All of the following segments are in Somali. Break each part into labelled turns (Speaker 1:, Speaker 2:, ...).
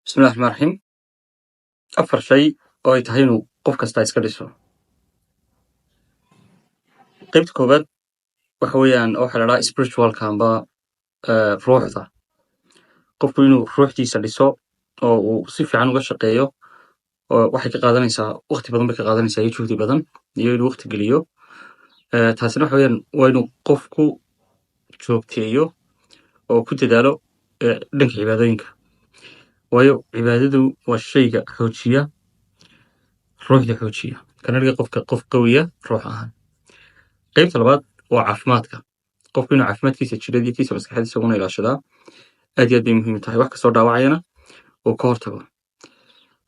Speaker 1: Bismillahi Raxmaani Raxiim. Afar shay oo ay tahay inuu qof kasta iska dhiso. Qaybta koowaad waxa weeyaan waxa la dhahaa spiritualka amba ruuxda. Qofku inuu ruuxdiisa dhiso oo uu si fiican uga shaqeeyo oo waxay ka qaadanaysaa waqti badan bay ka qaadanaysaa iyo juhdi badan iyo inuu waqti geliyo. Taasina waxa weeyaan waa inuu qofku joogteeyo oo ku dadaalo dhanka cibaadooyinka. Waayo, cibaadadu waa shayga xoojiya ruuxda, xoojiya kana dhiga qofka qof qawiya ruux ahaan. Qaybta labaad waa caafimaadka. Qofku inuu caafimaadkiisa jireed iyo kiisa maskaxeed isaguna ilaashadaa aad iyo aad bay muhiim u tahay, wax kastoo dhaawacayana uu ka hortago.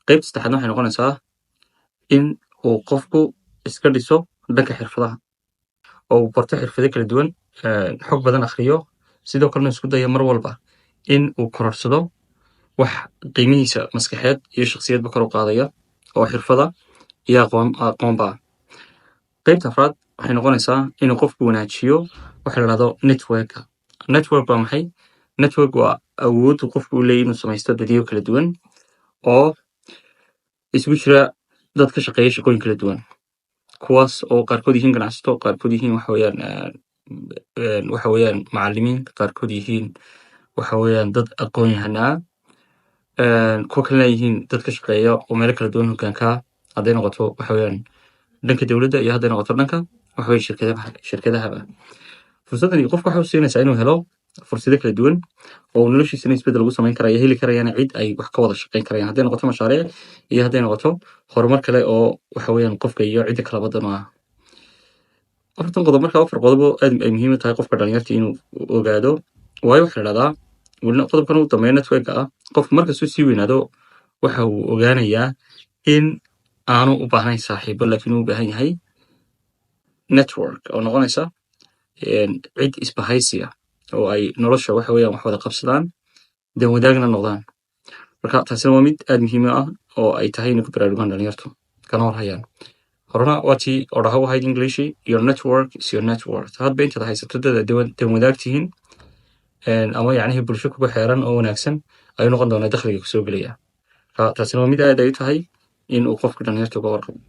Speaker 1: Qaybta saddexaadna waxay noqonaysaa in uu qofku iska dhiso dhanka xirfadaha oo uu barto xirfado kala duwan, xog badan akhriyo, sidoo kalena isku dayo mar walba in uu kororsado wax qiimihiisa maskaxeed iyo shakhsiyadba kor u qaadaya oo xirfada iyo aqoonba ah. Qaybta afraad waxay noqonaysaa inuu qofku wanaajiyo waxa la dhahdo networka. Network waa maxay? Network waa awooddu qofku u leeyahay inuu samaysto dadyo kala duwan oo isugu jira dad ka shaqeeya shaqooyin kala duwan, kuwaas oo qaarkood yihiin ganacsato, qaarkood yihiin waxa weeyaan macallimiin, qaarkood yihiin waxa weeyaan dad aqoon-yahano ah, kuwa kalena yihiin dad ka shaqeeya oo meelo kala duwan hoggaanka ah, hadday noqoto waxa weeyaan dhanka dowladda iyo hadday noqoto dhanka waxa weeye shirkadahaba. Fursadani qofka waxay u siinaysaa inuu helo fursado kala duwan oo noloshiisana isbeddel ugu samayn karaya, heli karayana cid ay wax ka wada shaqeyn karayaan, hadday noqoto mashaariic iyo hadday noqoto horumar kale oo waxa weeyaan qofka iyo cidda kalaba dan u ah. Afartan qodob marka, afar qodob oo aad ay muhiim u tahay qofka dhalinyarta inuu ogaado. Waayo, waxa la dhahdaa welina qodobkan ugu dambeeya network ah, qofku markastuu sii weynaado waxa uu ogaanayaa in aanu u baahnayn saaxiibo, laakiin uu u baahan yahay network oo noqonaysa cid isbahaysiya oo ay nolosha waxa weeyaan wax wada qabsadaan, dan wadaagna noqdaan. Marka taasina waa mid aad muhiim u ah oo ay tahay inay ku baraarugaan dhalinyartu kana war hayaan. Horena waa tii odhaha u ahayd English, "Your network is your net worth." Hadba intaad haysato dad dan wadaag tihiin ama yacnihii bulsho kugu xeeran oo wanaagsan ayuu noqon doonaa dakhliga kusoo gelaya. Marka taasina waa mid aad ay u tahay in uu qofka dhalinyarta uga warqabo.